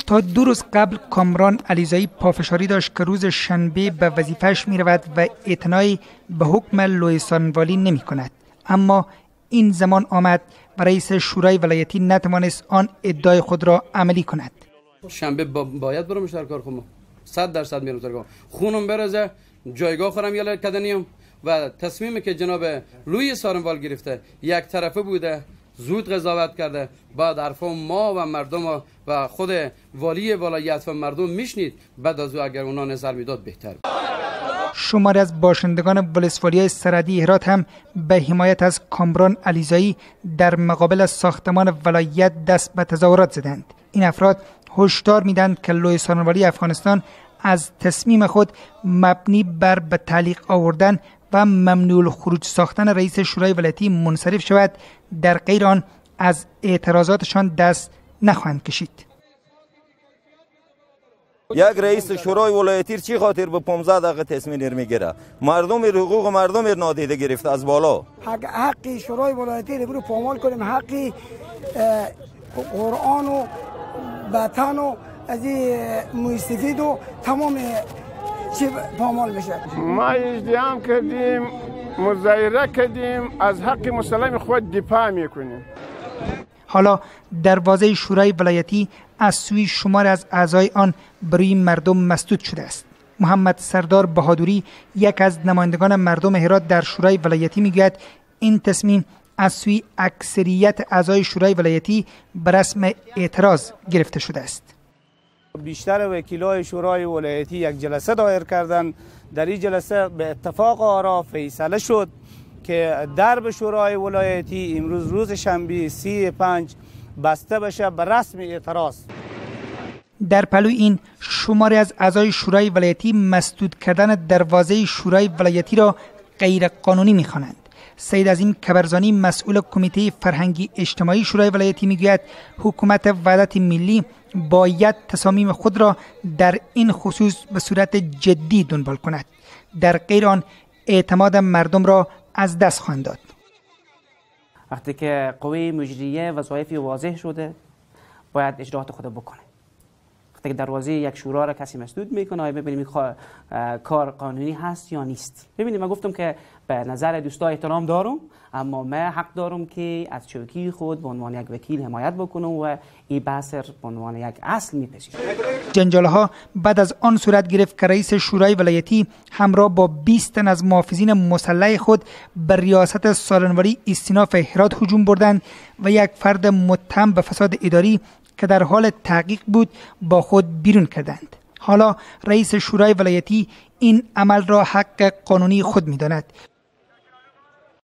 تا 2 روز قبل کامران علیزایی پافشاری داشت که روز شنبه به وظیفه‌اش می‌رود و اعتنایی به حکم لوی سارنوالی نمی‌کند. اما این زمان آمد و رئیس شورای ولایتی نتوانست آن ادعای خود را عملی کند. شنبه باید برم سر کار خودم، 100% میرم سر کار، خونم برزه، جایگاه خورم یله کدنیم و تصمیمی که جناب لوی سارنوال گرفته یک طرفه بوده، زود قضاوت کرده. بعد حرفا ما و مردم و خود والی ولایت و مردم میشنید، بعد از او اگر اونا نظر میداد بهتر. شماری از باشندگان ولسوالی سرحدی هرات هم به حمایت از کامران علیزایی در مقابل ساختمان ولایت دست به تظاهرات زدند. این افراد هشدار میدند که لوی سارنوالی افغانستان از تصمیم خود مبنی بر به تعلیق آوردن و ممنوع الخروج ساختن رئیس شورای ولایتی منصرف شود، در غیر آن از اعتراضاتشان دست نخواهند کشید. یک رئیس شورای ولایتی چی خاطر به 15 دقیقه تصمیم میگیره؟ مردم حقوق مردم نادیده گرفته از بالا. حق شورای ولایتی رو پامال کنیم، حق قرآن و وطن و از مویسفید و تمام چی پامال میشه. ما اجدام کردیم، مظاهره کردیم، از حق مسلم خود دفاع میکنیم. حالا دروازه شورای ولایتی از سوی شمار از اعضای آن برای مردم مسدود شده است. محمد سردار بهادری یک از نمایندگان مردم هرات در شورای ولایتی میگوید این تصمیم از سوی اکثریت اعضای شورای ولایتی به رسم اعتراض گرفته شده است. بیشتر وکیلای شورای ولایتی یک جلسه دایر کردند. در این جلسه به اتفاق آرا فیصله شد که درب شورای ولایتی امروز روز شنبه 3/5 بسته بشه به رسم اعتراض. در پلوی این شماری از اعضای شورای ولایتی مسدود کردن دروازه شورای ولایتی را غیر قانونی می‌خوانند. سید عظیم کبرزانی مسئول کمیته فرهنگی اجتماعی شورای ولایتی میگوید حکومت وحدت ملی باید تصامیم خود را در این خصوص به صورت جدی دنبال کند، در غیر آن اعتماد مردم را از دست خواهند داد. وقتی که قوه مجریه وظایفی واضح شده باید اجراعات خود بکنه. وقتی که دروازه یک شورا را کسی مسدود میکنه، آیا ببینیم کار قانونی هست یا نیست. ببینیم، من گفتم که به نظر دوستا احترام دارم، اما من حق دارم که از چوکی خود به عنوان یک وکیل حمایت بکنم و این بحث به عنوان یک اصل میپذیرم. جنجال ها بعد از آن صورت گرفت که رئیس شورای ولایتی همراه با 20 تن از محافظین مسلح خود به ریاست سارنوالی استیناف هرات هجوم بردند و یک فرد متهم به فساد اداری که در حال تحقیق بود با خود بیرون کردند. حالا رئیس شورای ولایتی این عمل را حق قانونی خود می‌داند.